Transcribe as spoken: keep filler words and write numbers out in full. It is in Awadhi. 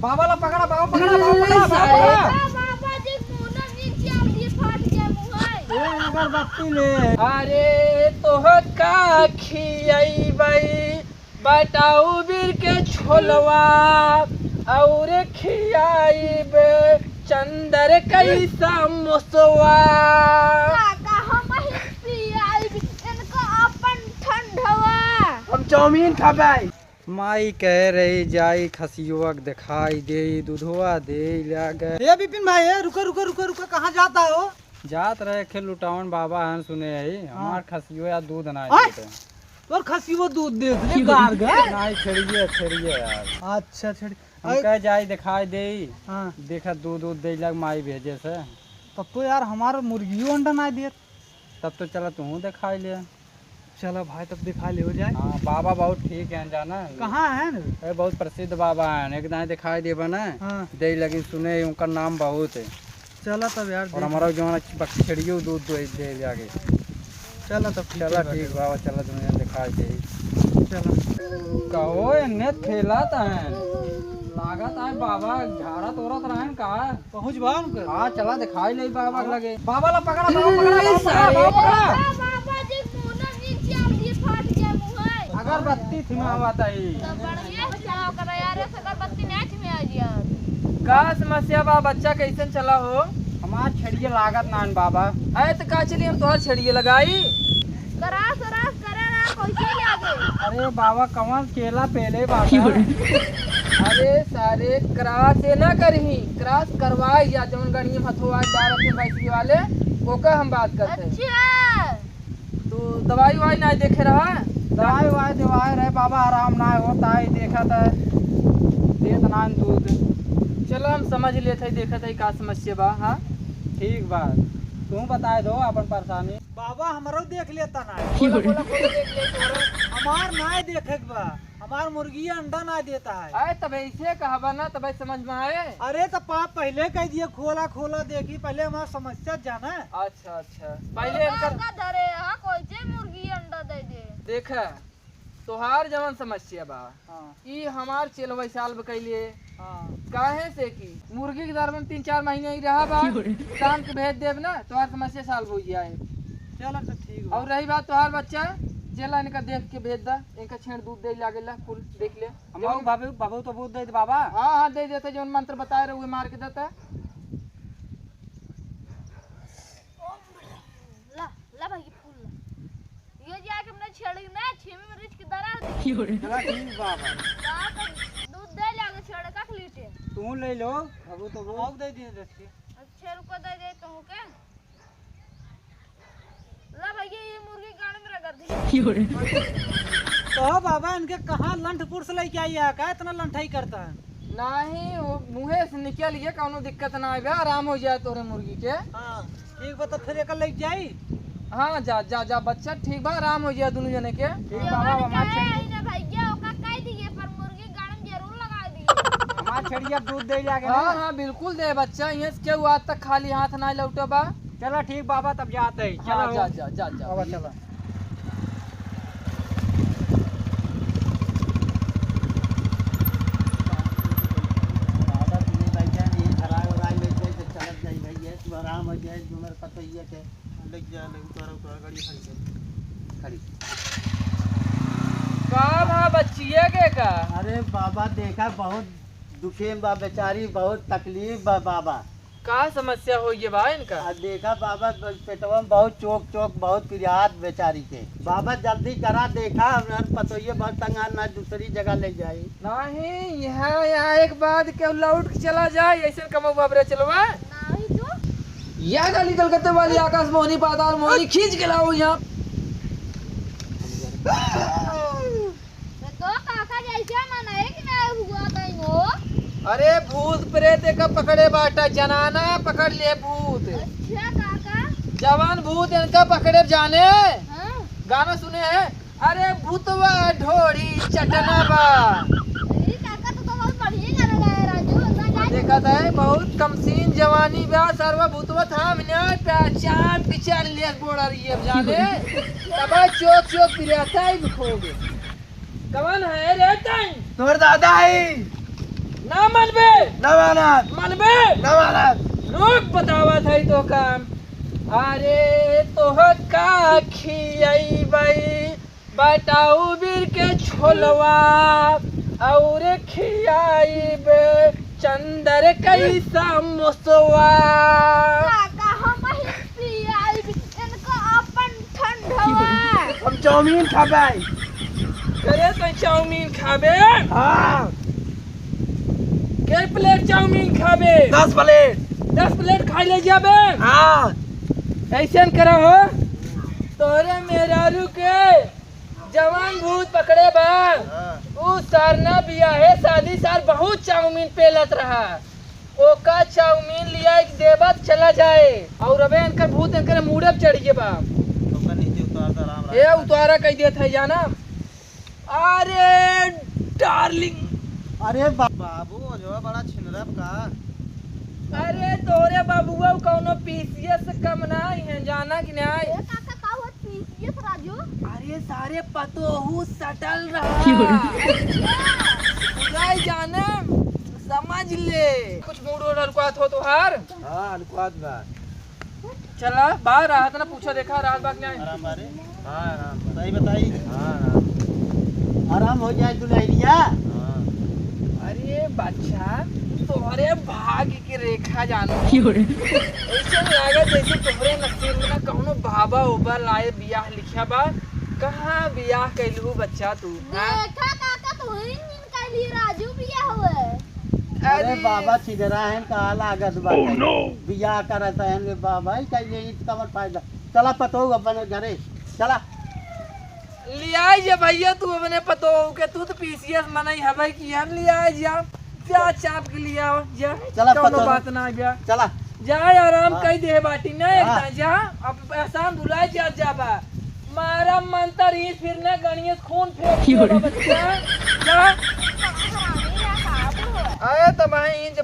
बाबा ला पकड़ा, बाबा पकड़ा, बाबा पकड़ा, बाबा पकड़ा। बाबा जी, मुंह ना नीचे आ, ये फाट गया मुंह है। ए, अगरबत्ती ले। अरे, तोहका खियाई बाई, बताऊ बीर के छोलवा, और खियाइब चंदर कई समोसवा। काका, हम ही पियाइब इनका अपन ठंडवा। हम चाउमीन खाबे। माई कह रही, "जाई खसियुआ के देखाई देई, दुधवा देई लागे।" ए बिपिन भाई, ए, रुको, रुको, रुको, रुको, कहाँ जाता हो? जात रहे, खेल लुटावन बाबा हन सुने ही, हाँ। हमार खसियो या दूध ना आय? देते। तोर खसियो दूध देत रे, गार गए। नहीं, छेड़िए, छेड़िए यार। अच्छा, छेड़ी। हम अरे कह जाई दिखाई देई। हाँ। देखा दूध, दूध दे लग माई भेजे से। तब तो यार हमार मुर्गियो अंडा ना देत। तब तो चला तू दिखाई ले। चला भाई, तब दिखा ले हो जाए। हाँ, बाबा बहुत ठीक है जाना। कहाँ है न? अरे बहुत प्रसिद्ध बाबा है, एक दाएं दिखाई देबा ना। हाँ। दे लगी सुने, उनका नाम बहुत है। चला तब यार, और देख हमारा ले। जौन बकछड़ियो दूध दे, दे जाके। चला तब ठीक चला है, ठीक बाबा, चला दुनिया दिखाई दे। चला। कहो एन्ने खेलत हैं, लागत है बाबा झाड़ा तोड़त रहन का? पहुँच बा उनकर? हाँ, चला दिखाई ले बाबा के लगे। बाबा ला पकड़ा, बाबा पकड़ा, बाबा पकड़ा, बाबा पकड़ा। बाबा जी, मुंह ना नीचे आ, ये फाट गया मुंह है। अगरबत्ती थिमावत है। तो बढ़िया से चलाओ कर यार, ऐसे अगरबत्ती नहीं थिमाई यार। का समस्या बा बच्चा, कैसन चला हो? हमार छेड़िए लागत नान बाबा। अरे तो का चली हम तोहर छेड़िए लगाई? करास वरास करे ना, कैसे लागे? अरे बाबा, कवन केला पेले बाबा? अरे सारे, क्रास ये ना करही, क्रास करवाई या जौन गणिये में हथवा डाल रखे भैंसी वाले, ओका हम बात करते हैं। अच्छा। तो दवाई वाई ना देखे रहा? दवाई वाई देवाए रहे बाबा, आराम ना होता है, देखा था देत ना दूध। चलो हम समझ लेते हैं, देखा था का समस्या बा। हाँ ठीक बा, तू बताए दो अपन परेशानी। बाबा, हमरो देख लेता ना। बोला, बोला, बोला, देख ले तोरा। हमार नाय देखे के बा, हमार मुर्गी अंडा ना देता है। अरे, तब ऐसे कहबा ना, तब समझ में आए। अरे, तो पाप पहले कह दिए, खोला, खोला, देखी, पहले हमार समस्या जाना। अच्छा, अच्छा, पहले इनकर का धरे, हाँ, कोई जे मुर्गी अंडा दे दे। देखा, तोहार जवन समस्या बा, हाँ। ई हमार चेलवा साल बकैले। हाँ। काहे से कि मुर्गी के दर में तीन चार महीने ही रहा बा, शाम के भेज देब ना, तोहार समस्या साल हो जाए। चलो तो ठीक बा। और रही बात तोहार बच्चा, जेला इनका देख के भेज दा, इनका छेड़ दूध दे लागेला, कुल देख ले। हम बाबू, बाबू तो दूध दे दे बाबा। हाँ, हाँ, दे देते, जौन मंत्र बताए रहे, उहे मार के देता। ला, ला भाई, ये फूल ला। ये जाके हमने छेड़ी ना, छीमी में रिच के दरार दी। चला ठीक बाबा। का कर, दूध दे लागे छेड़े का लीटे। तू ले लो, बाबू तो वो। दे दिए रख के। अच्छा, रुको, दे दे तू के। ला भैया, ये मुर्गी गाड़ में रगड़ दी। तो बाबा, इनके कहाँ लंठ पुरुष लेके आई है? का इतना लंठाई करता है? नहीं, वो मुँहे से निकल गया, कौनो दिक्कत ना आवे, आराम हो जाए तोरे मुर्गी के। हाँ, ठीक बा, तो फिर एकर लेके जाई? हाँ, जा, जा, जा, बच्चा ठीक बा, आराम हो जाए दोनों जने के। ठीक बा, बाबा, हमार छेड़िया। ना भैया, ओका कह दिए, पर मुर्गी गाड़ में जरूर लगा दिए। हमार छेड़िया दूध दे जाके ना। हाँ, हाँ, बिल्कुल दे बच्चा, यहाँ से केहू आज तक खाली हाथ ना लौटे बा। चला ठीक बाबा, तब जाते हैं। हाँ, चला जा, हो। जा, जा, जा। बाबा, चला। बाबा, तू बैठा नहीं, धराए उराए ले जाए, तो चलत जाई भैया, तू आराम हो जाए, जुमर पतैया के। ले जा, ले उतारा, उतारा, गाड़ी खड़ी कर। खड़ी। का भा बच्चिया के का? अरे बाबा, देखा, बहुत दुखे में बा बेचारी, बहुत तकलीफ बा बाबा। का समस्या हो ये बा इनका? आ देखा बाबा, पेटवा में बहुत चोक चोक, बहुत पिरात बेचारी के। बाबा जल्दी करा, देखा, हमार पतोहिए बहुत तंग आ, ना दूसरी जगह ले जाई। नहीं, यहाँ, यहाँ एक बात के लौट के चला जाए, ऐसे कमौआ बरे चलवा। नहीं तो। यह गाली कलकत्ते वाली आकाश मोहनी, पाताल मोहनी खींच के लाओ यहाँ। तो काका जैसे मनाए कि ना हुआ कहीं हो। अरे भूत प्रेत का पकड़े बाटा, जनाना पकड़ ले भूत। अच्छा काका। जवान भूत इनका पकड़े जाने। हाँ। गाना सुने हैं, अरे भूतवा ढोड़ी चटना बा। अरे काका, तू तो बहुत बढ़िया गाना गाया राजू, हम ना जाए। देखा था, बहुत कमसीन जवानी बा, सरवा भूतवा थाम न्याय पे चार पिचार ले बोड़ा रही है जाने। तब चोक चोक पिराता ही खोगे। कवन है रे तई? तोर दादा है। ना मनबे? ना मानब। मनबे? ना मानब। रुक, बतावत है तो काम। अरे तोहका खियैबै बटाऊ बीर के छोलवा, और खियाइबे चंदर कई समोसवा। काका, हम ही पियाइब इनका अपन ठंडवा। हम चाउमीन खाबे। करे तो चाउमीन खाबे? हाँ। कै प्लेट चाउमीन खाबे? दस प्लेट। दस प्लेट खाइ ले जाबे? हाँ। ऐसे न करा हो, तोहरे मेहरारू के जवान भूत पकड़े बा। हाँ। उ सार ना बियाहे, शादी सार बहुत चाउमीन पेलत रहा। ओका चाउमीन लियाइ के देबा त चला जाए। और अबे इनकर भूत इनकर मूड़े पे चढ़ि गे बा। ओका नीचे उतार दा, राम राम। ए, उतारा कहि देत है जाना। अरे डार्लिंग। अरे बा-, बाबू, जो बड़ा छिनरब का। अरे तोरे बाबुआ कौनो पीसीएस से कम ना है, जाना कि नहीं? ए काका, का हुआ पीसीएस राजू? अरे सारे पतोहू सटल रहा। की हो रही? अच्छा। बुझाई जाने, समझ ले। कुछ मूड वूड हल्का हो तोहार? हाँ, हल्का बा। चला, बाहर रहत ना, पूछो देखा, रात बात नहीं। आराम बारे? हाँ, आराम बा। सही बताई? हाँ, आराम। आराम हो जाए दुल्हनिया। हाँ। अरे बच्चा, तोहरे भाग्य के रेखा जानो। की हो रे? ऐसे लागत जैसे तोहरे नसीब में ना कौनो बाबा उबा लाए बियाह लिखा बा। कहाँ बियाह कैलू बच्चा तू? हाँ? देखा काका, तू ही इनका लिए राजू बियाह हुए। अरे अरे। बाबा, छिदरा है, कहाँ लागत बा? Oh, no! बियाह करत है रे बाबा, ई कइले, ई कवन फायदा? चला पतोहू अपने घरे, चला। लियाई जे भैया, तू अपने पतोहू के, तू तो पीसीएस मनई हबै कि हम लियाई जा। जा चाप के लियाओ, जा। चला कौनो पतोहू। बात ना बा। चला। जा आराम हाँ। कइ दे बाटी ना, एक हाँ। ना जा। अब एहसान भुलाए जा, जाबा। मारा मंतर ही फिर ना गणियत खून फेंक की हो रही? देबा बच्चा। जा। अरे तो भाई, जब